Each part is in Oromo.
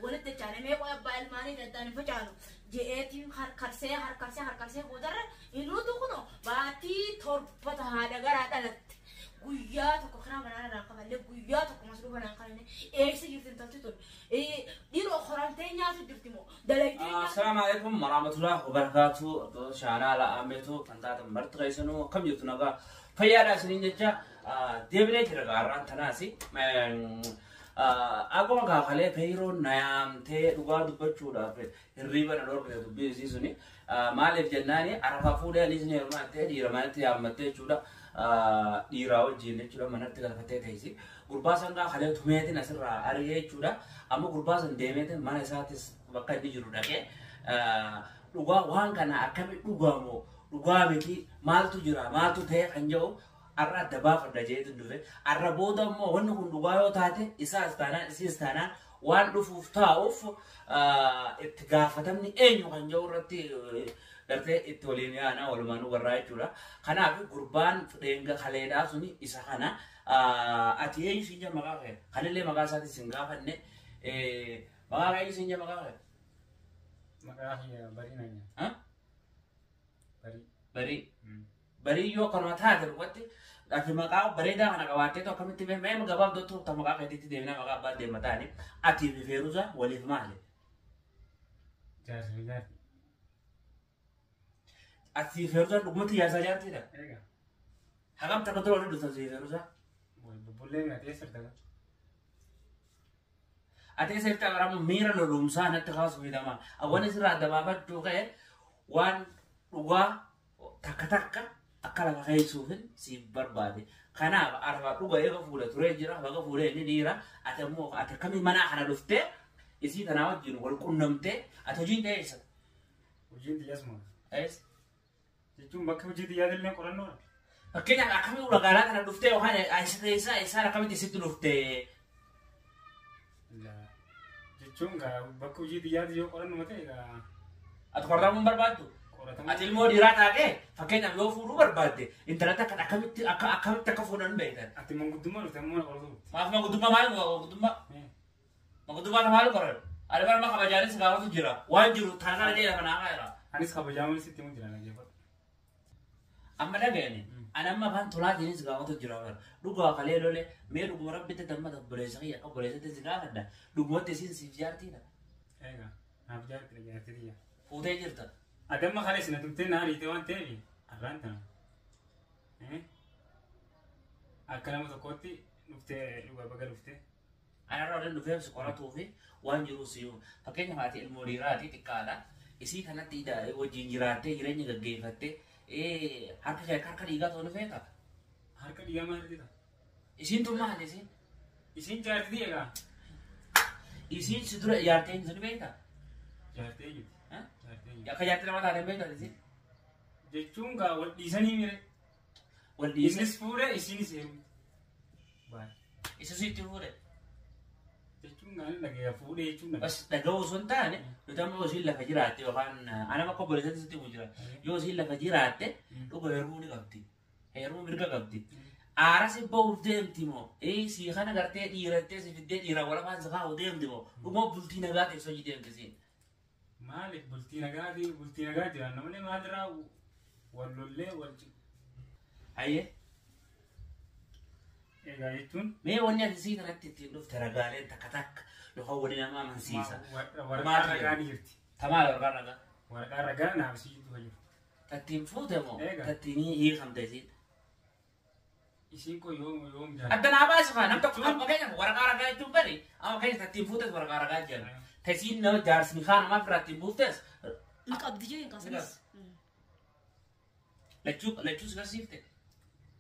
Walitti dachaane mee qoy abbaa ilmaanii daddaan hin facaanu je'eetiin harkarsee harkarsee harkarsee boodarra inuutu kunoo baatii 7 ta haadha garaa dhalatte. Guyyaa tokko kiraa manaa irraa kafallee guyyaa tokko masruufa naan kafalle eessa jirti intalti tun? Dhiiroo koramtee nyaatu jirti moo dalagdee nyaatu? Assalaamu alaikum warahmatullahi wabarakatuh. Hordoftoota chaanaala Ameetoo kan taatan marti keessanuu akkam jirtu nagaa fayyaadhaa isiniin jecha deebinee jira gaarraan tanaas. Akkuma kaakalee feeyiroon na yaamtee dhugaa dubbachuudhaaf hirriiba na dhorkite dubbii isii suni. Maaliif jennaani arafaa fuudhee anis ni heerumaa jettee dhiira manatti yaammattee jechuudha. Dhiiraa wajjin jechuudha manatti galfattee teessi. Gurbaa san gaa kalee tumeetiin asirraa ari'ee jechuudha. Amma gurbaa san deemeetiin mana isaatis bakka inni jiru dhaqee dhugaa waan kana akkami dhugaa moo dhugaa miti maaltu jira maaltu ta'e kan jedhu har'a adda baafadha jeetiin dhufe. Har'a booda immoo wanni kun dhugaa yoo taate isaas taanaan isiis taanaan waan dhufuuf taa'uuf itti gaafatamni eenyu kan jedhu irratti gartee itti waliin yaana walumaan nu garraa jechuudha. Kanaaf gurbaan dheenga kaleedhaa suni isa kana. Ati eenyu siin jedha maqaa kee? Kanillee maqaa isaatiin sin gaafanne. Maqaa kee eenyu siin jedha maqaa kee? Maqaa kiyya Barii naan jedha. Barii. Barii. Barii yoo akkanuma taate dhugatti ati maqaa bareedaa kana qabaatteetu akkamitti mee mee gabaabdootu ta maqaa keetiitti deemnaa maqaa abbaa deemma taane atii fi Feeruzaa waliif maali? Jaarsa fi jaarti. Atii fi Feeruzaan dhugumatti jaarsaa jaartiidha. Egaa. Hagam takka dura walitti dhuftan sii Feeruzaa? Wal bubbullee ati eessa jirta? Ati eessa jirta baramu miira lolumsaa natti kaasu fidama. Awwan isirraa adda baafachuu ka'e waan dhugaa takka takka akka lafa keessuufin siif barbaade. Kanaaf arfa dhuga eega fuudha turee jira baga fuudhee inni dhiira ati ammoo ati akkamii manaa kana dhuftee isii tanaa wajjin wal qunnamtee ati hojiin ta'e eessa? Hojiin xiyyaasuma. Eessa? Jechuun bakka hojii xiyyaatillee qorannoodha. Fakkeenyaaf akkamii magaalaa kana dhuftee yookaan eessa isaan akkamitti isitti dhuftee? Jechuun bakka hojii xiyyaati yoo qorannuma ta'e gaa. Ati qoratamuu hin barbaaddu? Qoratamuu. Ati ilmoo dhiiraa taatee fakkeenyaaf yoo fuudhuu barbaadde intala takka akkamitti akka akkamitti akka fuudhan beektan? Ati manguddummaa dhufte ammoo na qoratu dhufte. Maaf manguddummaa maal manguddummaa? Manguddummaa maal qoran? Ani bara kabajaanis gaafatu jira. Waan jiru tana kana jedha kanaa kaa'eera. Anis kabajaamuun sitti himu jira dhaggeeffadhu. Amma dhaga'ani. Ani amma afaan tolaatiinis gaafatu jira bara. Dhugaa kalee lole mee dhuguma rabbitti dammata obboleessa kiyya akka obboleessatti si gaafadha. Dhugumatti isiin siif jaartiidha. Egaa naaf jaartidha jaartii tiyya. Fuutee jirta. Ati amma kaleessa na tumtee na ariite waan ta'eef arraan tana. Akka nama tokkootti dhuftee dhugaa baga dhuftee. Anarra waliin dhufeef si qoratuu fi waan jiru si fakkeenyaaf ati ilmoo dhiiraati xiqqaadha. Isii kanatti wajjin jiraattee jireenya gaggeeffattee harka kee harka dhiigaa ta'uu ni feeta. Harka dhiigaa maal ta'a? Isiin tun maali isiin? Isiin jaartii egaa. Isiin si dura ijaartee hin beektaa? Jaartee jirti. Jaartee jirti. Akka jaartii nama taate hin beektaa isiin? Jechuun gaa wal dhiisanii mire. Wal dhiisanii. Innis fuudhee isiinis heerumte. Baay'ee. Isa sitti fuudhe. Jechuun gaa inni dhagaya fuudhee jechuun dhagaya. Bas dhaga'uu osoo hin taane nuti amma isiin lafa jiraatte yookaan anama akka obboleessatti sitti himu jira. Yoo isiin lafa jiraatte dhuga heerumuu ni qabdi. Heerumuu mirga qabdi. Aara si ba'uuf deemti moo? Sii kana gartee dhiirattee si fiddee dhiiraan wal afaan si kaa'u deemti moo? Dhuguma bultii nagaa teessoo hojii deemti siin. Maaliif bultii nagaatii bultii nagaa jiran namni maalirraa wal lollee wal Hayyee. Egaa jechuun. Mee wanni ati sii kanatti ittiin dhufte ragaaleen takka takka yookaan wali nama amansiisa. Waraqaa ragaa ni jirti. Tamaal waraqaa ragaa. Waraqaa ragaa naaf sii dhufa jiru. Tattiin fuute moo? Eega. Tattiin hiikamte isiin. Isiin koo yoom yoom jaalladha. Adda naa baasi kaa nam tokko amma fakkeenyaaf waraqaa ragaa jechuun bari amma fakkeenyaaf tattiin fuutes waraqaa ragaa jedhan. Tasiin nama jaarsni kaa namaaf irraa ittiin buuftes. Ni qabdi jee hin kaasanis. Lachuu lachuu si garsiifte.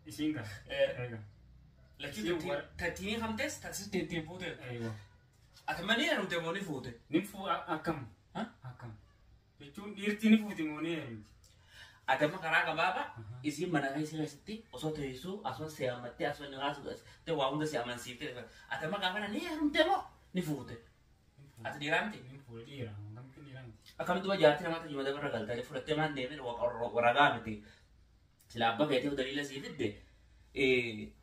Isiin kaa. Eega. Lachuu Isiin warra- tattiin hiikamtes tasis ittiin fuute. Eeywa. Ati manii heerumte moo ni fuute? Ni fuu akkam. Ha? Akkam. Jechuun dhiirti ni fuuti moo ni heerumti? Ati amma karaa gabaabaa isiin mana keessa keessatti osoo teessuu asuma si hammattee asuma ni kaasuu waa hunda si amansiiftee ati amma gaafa ni heerumte moo ni fuute? Ati dhiiraa miti? Ni fuudhe dhiira. Akkamitti dhiiraa miti? Akkamitti duba jaartii namaatti juma dabarra galtee fudhattee maan deemee ragaa miti. Sila abbaa keetiif daliila sii fidde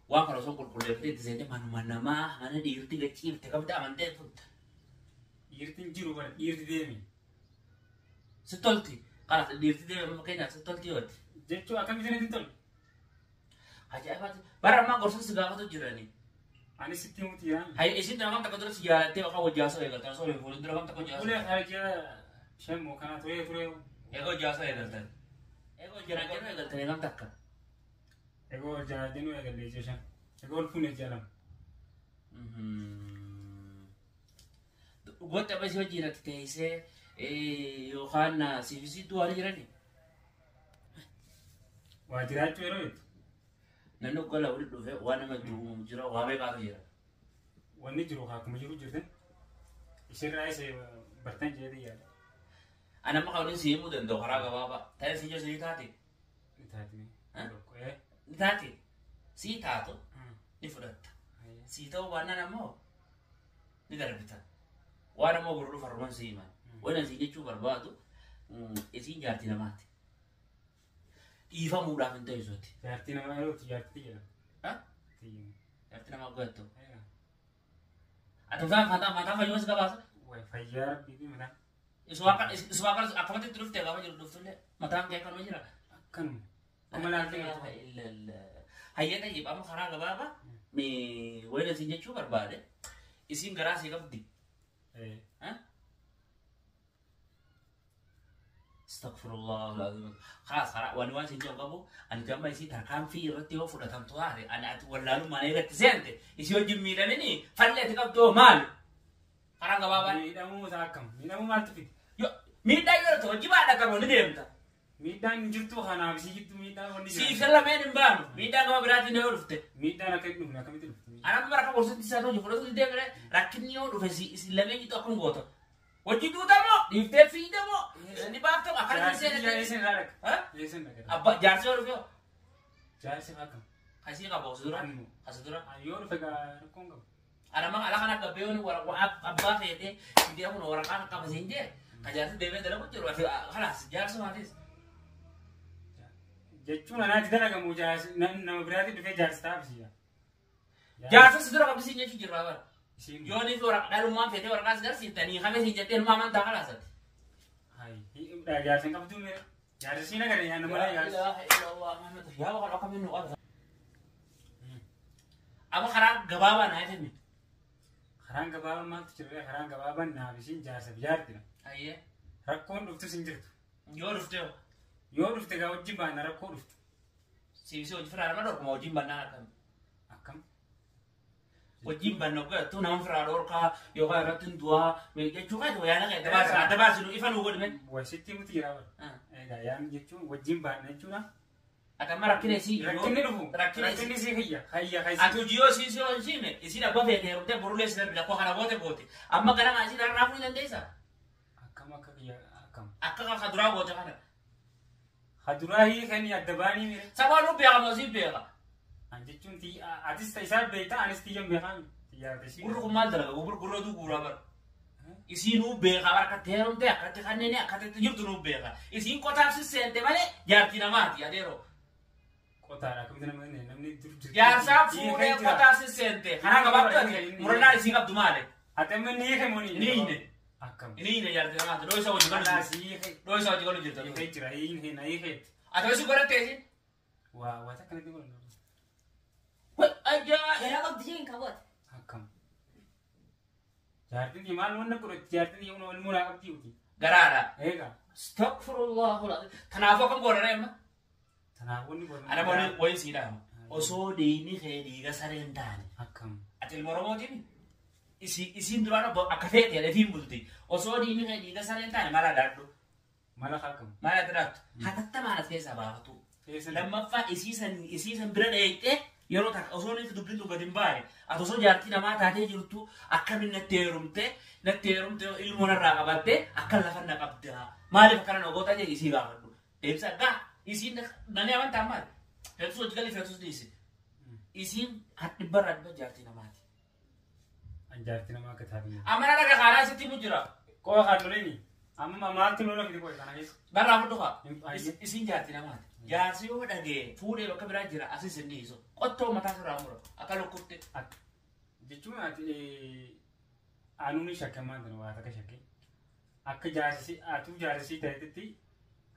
waan kana osoo qulqulleeffatee itti seentee manuma namaa mana dhiirti gachiifte kamti amantee fuute. Dhiirti Hin jiru bara dhiirti deemi. Si tolti. Kanas dhiirti deeme fakkeenyaaf si tolti yooti. Jechuun akkamitti natti tolu? Ajaa'ibaati. Bara ammaa gorsa si gaafatu jirani. Anis sitti himuuti jiraan. Hayi isin dura kam takka dura si jaalattee yookaan hojii haasoo eegaltan osoo hin fuulin dura kam takka hojii haasoo. Ulee harjaa shan moo kana turee turee. Eega hojii haasoo eegaltan. Eega hojii raajjanuu eegaltan kam takka. Egaa ol jaalattee eegalle ji'a shan. Egaa ol fuune ji'a lama. Gotti amma si wajjin ati teessee yookaan siif isii du'anii jirani. Waa jiraachuu yeroo jettu. Namni gola walitti dhufe waan nama du'uumu jira waa meeqaatu jira. Wanni jiru akkuma jiru jirte. Ishirraa isa bartan jedhee yaada. Ani amma kan si himuu danda'u karaa gabaabaa. Ta'ee si jiru sii taate. Ni taati. Ni taate. Sii taatu ni fudhatta. Sii ta'uu baannaan ammoo ni darbita. Waan ammoo gurru farruman sii himan. Waan asii jechuu barbaadu isiin jaartii namaati. Dhiifamuudhaaf hin ta'u isootti. Jaartii namaa yeroo jaartii jedhama. Jaartii namaa godhattu. Ati mataa mataa fayyumas gabaasa. Fayyaa rabbii mataa. Isuma akka akkamatti itti dhuftee gaafa jiru dhuftullee mataan kee akkanuma jira. Akkanuma. Kuma laaltee Hayyata amma karaa gabaabaa wayina isin jechuu barbaade isiin garaa sii qabdi. Astaghfirullah alazim. Khalas karaa waan waan isin jedhu qabu ani gamma isii tarkaanfii irratti yoo fudhatamtu taate ani ati wallaalummaan irratti seente isii wajjin miidhamini falli ati qabdu maali? Karaa gabaabaa. Miidhamuu isaa akkam? Miidhamuu maaltu fide? Miidhaa yoo ta'u hojii baadha qabu ni deemta. Miidhaan hin jirtu kanaaf isii jirtu miidhaan wanni jira. Siif lameen hin baanu. Miidhaan gama biraatiin yoo dhufte. Miidhaan akka hin dhufne akkamitti dhufte? Anaan bara akka gorsutti isaa hojii fudhatu hin deemne rakkinni yoo dhufe si lameen jirtu akkam goota. Hojii duuta moo dhiiftee fiida moo ni baafta akkana seenee. Eessin irraa dhaqqa. Eessin dhaqqa. Abbaa jaarsi yoo dhufe yoo. Jaarsi akkam? Kasii qaba osoo dura. Kasii dura. Yoo dhufe rakkoon qabu. Anama ala kana gabbee abbaa feetee fidee kun waraqaa qaba siin jee. Kajaarsi deemee dalagu jiru kalaas jaarsi maatis. Jechuun anaatti dalagamu jaarsi nama biraatti dhufee jaarsi ta'a bisiya. Jaarsa si dura qabsiin jechuun jirra bara. Yoo ni waraqaa dhalummaan feetee waraqaa si garsiiftanii kame siin jettee ilma amantaa kalaasatti. Hayi jaarsi hin qabdu mere. Jaarsi siin agarre yaa nama jaarsi. Yaa waan akkamiin nu qaba. Amma karaa gabaabaa naa himi. Karaan gabaabaa maaltu jira? Karaan gabaabaan naaf isiin jaarsa jaartidha. Hayyee. Rakkoon dhuftus hin jirtu. Yoo dhufte Yoo dhufte gaa wajjin baana rakkoo dhufte. Siibisee hojii firaa nama dhorkuma wajjin bannaan akkam. Akkam? Wajjin banna godhattu nama firaa dhorkaa yookaan irratti hin du'aa jechuu qabu yaada kee adda baasinu ifa nuu godhime. Wasitti muti jira bara. Egaa yaan jechuun wajjin baana jechuudha. Ati amma rakkina isii Rakkinni dhufu. Rakkinni isii kiyya. Hayya hayya. Ati hojii yoo isii si hojii isiin abbaa feete heerumtee borulee si darbi lakkoo kana goote goote. Amma ganama isiin har'aa fuudhuu dandeessaa? Akkam akka kiyya akkam. Akka kan duraa goote kana. Haduraa hiikanii adda baanii mire. Sabaa nu beeka moo siin beeka? An jechuun atis isaa beektaa anis tiyyan beekaa xiyyaarta Gurri kun maal dalaga? Gurri gurrootu guuraa bara. Isiin nuu beeka bara akkatti heerumte akkatti kanneen akkatti jirtu nuu beeka. Isiin qotaaf sisseente malee jaartii namaati adeeroo. Qotaadha akkamitti namni namni dur jirtu. Jaarsaa fuudhee qotaaf sisseente. Karaa gabaabduu murannaan isiin qabdu maali? Ati amma ni hiike moo ni Ni hiine. Akkam. Ni hiine jaartii namaati. Dhoo isa hojii galu jirtu. Dhoo isa hojii galu jirtu. Hiikee jira hiikee na hiikeetti. Ati hojii godhattee isiin? Waa waa takkanatti godhanna. Ajaa! Garaa qabdi jeen qabaate. Akkam. Jaartiin maal wanna godhatti jaartiin yoo wal muraa qabdi uti. Garaadha. Eega. Astaghfirullah. Kanaafuu akkam godhana amma? Kanaafuu inni godhana. Ana booni wayin sii dhaama. Osoo dhiigni kee dhiiga saree hin taane. Akkam. Ati ilma Oromootiin isiin duraan akka feete jedheetiin bulti. Osoo dhiigni kee dhiiga saree hin taane mala dhaadhu. Mala akkam. Mala dhaadhu. Hatattamaan as keessaa baafatu. Lammaffaa isiisan bira dheeyxee yeroo takka osoo inni dubbiin gadi hin baane ati osoo jaartii namaa taatee jirtu akkamiin natti heerumte ilmoo narraa qabattee akka lafa na qabda maaliif akkana na goota jedhi isii gaafadhu deebisa gaa isiin nani amantaa maali feetus hojii galii feetus dhiisi isiin dhibbarraa dhibba jaartii namaati. An jaartii namaa akka taate. Amana dhaga kaanaa sitti himu jira. Qooqa kaadoleenii amma maaltu lola fide qooqa kana keessa. Barraa fudhu kaa isiin jaartii namaati. Jaarsi yoo dhagee fuudhee bakka biraa jira asis hin dhiisu. Qottoo mataa sirraa mura akka lukkutti. Jechuun ati anuuni shakkamaan tana waa takka shakkee. Akka jaarsii atuu jaarsii ta'etti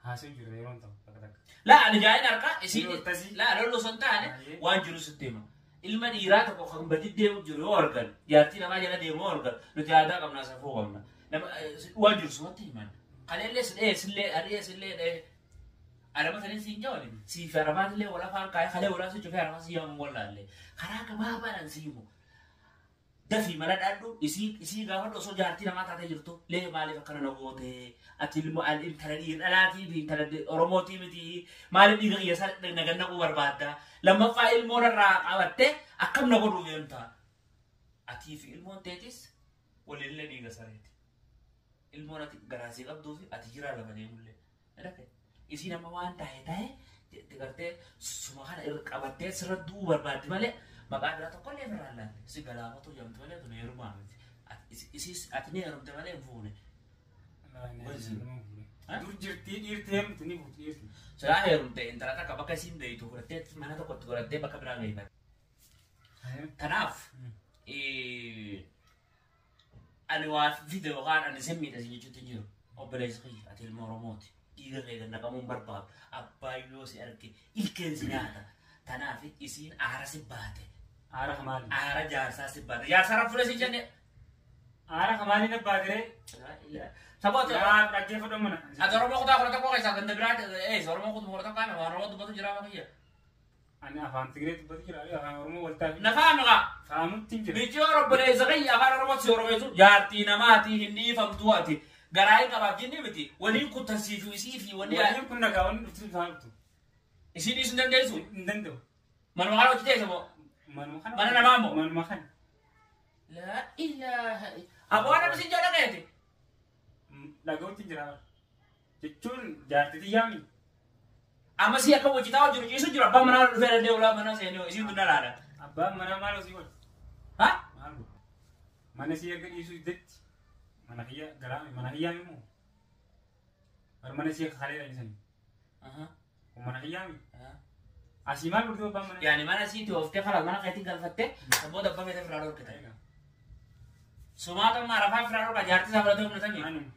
haasa'u jira yeroo ta'u takka takka. Laa ani jaa'in harkaa isii Yoo tasii. laa lollu osoo hin taane Baay'ee. waan jiru sitti hima. Ilma dhiiraa tokko kan badi deemu jiru yoo argan jaartii namaa jala deemu yoo argan nuti aadaa qabnaa safuu qabna. Nama waan jiru sumatti himan. Kaleellee si dhee sillee ari'ee sillee dhee. Araba sanin siin jawani siif arabaatillee wal afaan kaayee kalee walaa si cufee arabaa si yaamu wallaallee karaa gabaabaadhaan si himu. Dafii mana dhaadhu isii gaafadhu osoo jaartii namaa taatee jirtu lee maaliif akkana na goote ati ilma ani intala dhiira dhalaatii fi intala oromootii miti maaliif dhiira kiyya isaa na gannaquu barbaadda lammaffaa ilmoon irraa qabattee akkam na godhuu deemta atii fi ilmoon teetis waliillee dhiiga sareeti ilmoon ati garaasii qabduu fi ati jiraa lafa deemullee dhaqe isiin amma waan taa'e taa'e jette gartee suma kana irra qabattee sirra du'uu barbaaddi malee maqaa biraa tokkollee birraa hin laalle si galaafatu jamtu malee tun heerumaa miti isiis ati ni heerumte malee hin fuune Dur jirtii dhiirti heerumte ni fuuti dhiirti. Silaa heerumte intala takka bakka isiin beeytu fudhattee mana tokkotti godhattee bakka biraa geeffate. Kanaaf ani waa fide yookaan ani sin miidha sin jechuutti hin jiru. Obboleessi kiyya ati ilma Oromooti. Dhiiga kee gad naqamuu hin barbaadu. Abbaan yoo si arge ilkeen si nyaata. Kanaaf isiin aara si baate. Aara kamaali. Aara jaarsaa si baate. Jaarsaa raffule si jenne. Aara kamaali na baatiree. Saboota. Yaa dhaggeeffadhu mana. Ati Oromoo kutaa 11 keessaa ganda biraa eessa Oromoo kutaa 11 kaame waan Oromoo dubbatu jira kiyya. Ani afaan Tigree dubbatu jira afaan Oromoo waltaa fi. Na faami kaa. Faamutti hin jiru. Michi obboleessa kiyya afaan Oromootti si Oromeessu jaartii namaatii hin dhiifamtu ati. Garaa hin qabaaf jinni miti waliin kuttansiifi isii fi wanni Waliin kun nagaa wanni dhuftu faamtu. Isiin dhiisuu hin dandeessu. Hin danda'u. Manuma kana hojii teessa moo? Manuma kana. Mana namaa moo? Manuma kana. Laa ilaaha. Aboo nama siin jedha keeti. Dhaga'utti hin jira. Jechuun jaartii xiyyaami. Amma si akka hojii taa'u jiru ciisu jiru abbaan manaa dhufee danda'e ulaa manaa seenee isiin tun dhalaadha. Abbaan manaa maal osii godha? Ha? Maal godha? Mana sii erga dhiisuu diddetti. Mana kiyya garaa mana kiyyaami moo? Bar mana sii akka kalee dhanisanii. Kun mana kiyyaami. Asii maal godhu abbaan manaa? Yaani mana siiti ooftee karaa mana keetiin galfattee sammuu abbaa feetee firaa dhorkite. Sumaa tamma arafaa firaa dhorka jaartii isaa fudhatee humna tanii. Anuma.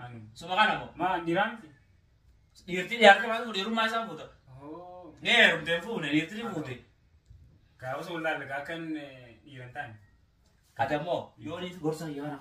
Anuma. Suma kana moo? Maa dhiiraa miti? Dhiirtii dhiyaarte maal fuudhe hirummaa isaa fuuta. Oo. Ni heerumtee fuune dhiirtii ni fuute. Gaafa osoo wallaalle akka inni dhiira hin taane. Ati ammoo yoo niiti gorsa yoo na